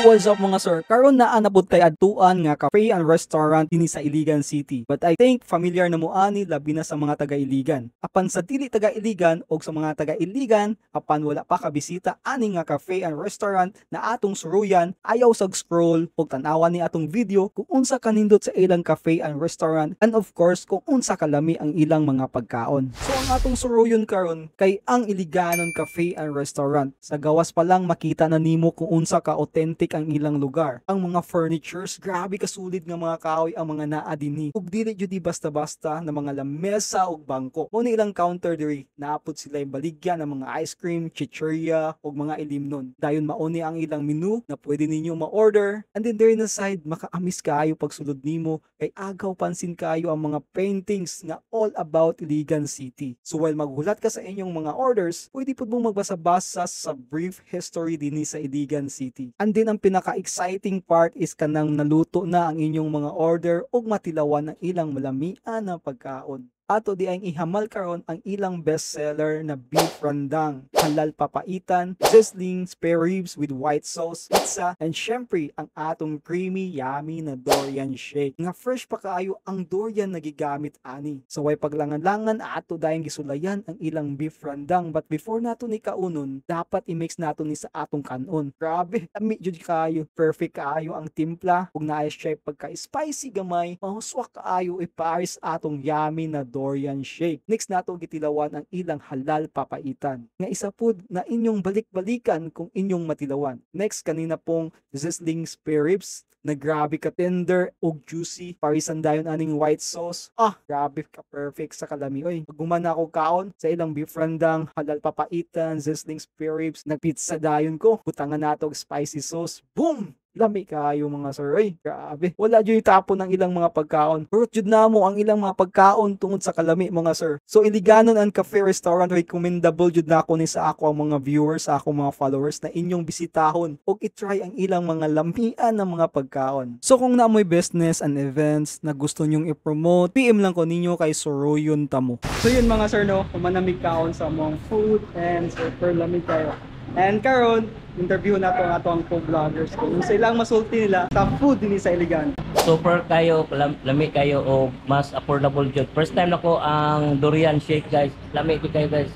What's up, mga sir? Karon naa na pud tay adtuan nga cafe and restaurant dinhi sa Iligan City. But I think familiar na mo ani, labi na sa mga taga Iligan. Apan sa dili taga Iligan o sa mga taga Iligan apan wala pa kabisita ani nga cafe and restaurant na atong suruyan, ayaw sag scroll ug tan-awan ni atong video kung unsa kanindot sa ilang cafe and restaurant and of course kung unsa kalami ang ilang mga pagkaon. So ang atong suruyon karon kay ang Iliganon Cafe and Restaurant. Sa gawas pa lang, makita na nimo kung unsa ka authentic ang ilang lugar. Ang mga furnitures, grabe ka solid nga mga kahoy ang mga naa dinhi. Ug dili jud basta-basta na mga lamesa ug bangko. Mao ni ilang counter diri, naa pud sila yung baligya ng mga ice cream, chichirya ug mga ilimnon. Dayon mao ni ang ilang menu na pwede ninyo ma-order. And then there na side, maka-amaze kaayo pagsulod nimo kay agaw pansin kaayo ang mga paintings nga all about Iligan City. So while maghulat ka sa inyong mga orders, pwede pud mong magbasa-basa sa brief history dinhi sa Iligan City. And then ang pinaka-exciting part is kanang naluto na ang inyong mga order ug matilawan ang ilang malamian na pagkaon. Ato di ang ihamal karon ang ilang bestseller na beef rendang, halal papaitan, sizzling spare ribs with white sauce, pizza, and syempre ang atong creamy yummy na durian shake. Nga fresh pa kaayo ang durian na gigamit ani. So way paglangan-langan, ato dayong gisulayan ang ilang beef rendang, but before nato ni kaunon, dapat i-mix nato ni sa atong kanon. Grabe, lami jud kaayo. Perfect kaayo ang timpla ug naay siya pagka spicy gamay, mahuswak kaayo ipares atong yummy na durian shake. Next nato gitilawan ang ilang halal papaitan, nga isa pud na inyong balik-balikan kung inyong matilawan. Next, kanina pong sizzling spare ribs na grabe ka tender ug juicy. Parisan dayon aning white sauce. Ah, grabe ka perfect sa kalami oy. Pag na ako kaon sa ilang beef rendang, halal papaitan, sizzling spare ribs, nagpizza dayon ko. Butangan nato og spicy sauce. Boom! Lami kaayo, mga sir. Ay, grabe. Wala jud tapon ang ilang mga pagkaon. Hurot jud namo ang ilang mga pagkaon tungod sa kalami, mga sir. So Iliganon ang Cafe Restaurant, recommendable jud nako ni sa ako ang mga viewers, sa akong mga followers na inyong bisitahon ug i-try ang ilang mga lamian ng mga pagkaon. So kung naa moy business and events na gusto nyong i-promote, PM lang ko ninyo kay Suruyon tamo. So yun, mga sir, no, human na mig kaon sa among food and super lami kaayo. And karon, interview nato ang ato ang co-vloggers kung unsa ilang masulti nila sa food dinhi sa Iligan. Super kayo, lami kayo o mas affordable jud. First time nako ang durian shake, guys. Lami jud kayo, guys.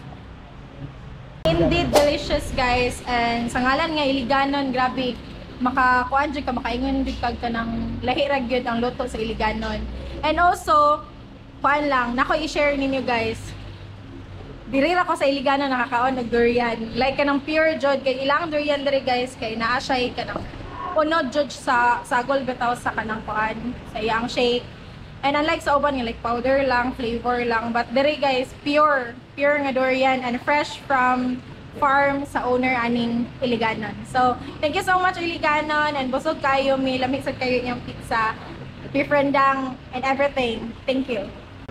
Indeed delicious, guys, and sa ngalan nga Iliganon, grabe, makakuan jud ka, makaingon jud kag kanang lahi ra gyud ang luto sa Iliganon. And also, kuan lang nako i-share ninyo, guys, diri ra ko sa Iliganon nakakaon og durian, like kanang pure jud, kay ilang durian diri, guys, kay naa siya kanang unod jud sa sagol bitaw sa kanang kuan sa iyang shake. And unlike sa uban nga like powder lang, flavor lang, but diri, guys, pure, pure nga durian and fresh from farm sa owner aning Iliganon. So, thank you so much, Iliganon, and busog kayo, may lami sad kayo inyong pizza, beef rendang and everything. Thank you.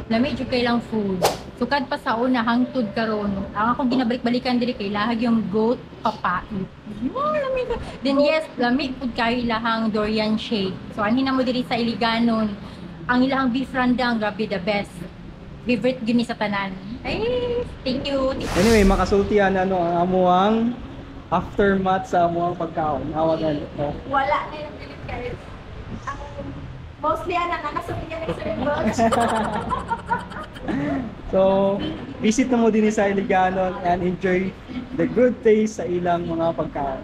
Lami jud kay ilang food. Sukad pa sa una hangtod karon. Ang akong ginabalik-balikan diri kay ilahag yung goat papait. Oh, lami ka. Then yes, lami pud kayo ilahang durian shake. So anhi na mo diri sa Iliganon. Ang ilahang beef rendang, grabe, the best. Favorite gyud ni sa tanan. Ay, thank you. Anyway, makasultihan ano ang amuang aftermath sa amuang pagkaon. Awagan. Oh. Wala na yung pilit, guys. Ang mostly ana nakasulti niya ng Sir Butch. So, visit na mo din sa Iliganon and enjoy the good taste sa ilang mga pagkaon.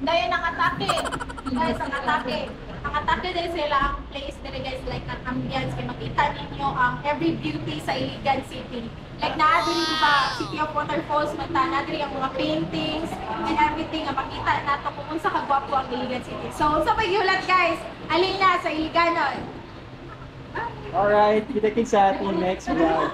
Dayon ang atake. Guys, ang atake. Ang atake dahil sila ang place diri, guys, like ang ambience kay makita ninyo ang every beauty sa Iligan City. Like naa diri, di ba, City of Waterfalls man ta, naa diri ang mga paintings and everything nga makita nato kung unsa ka gwapo ang Iligan City. So, unsa pa gihulat, guys? Alin na sa Iliganon. Alright, kita-kits sa ating next vlog.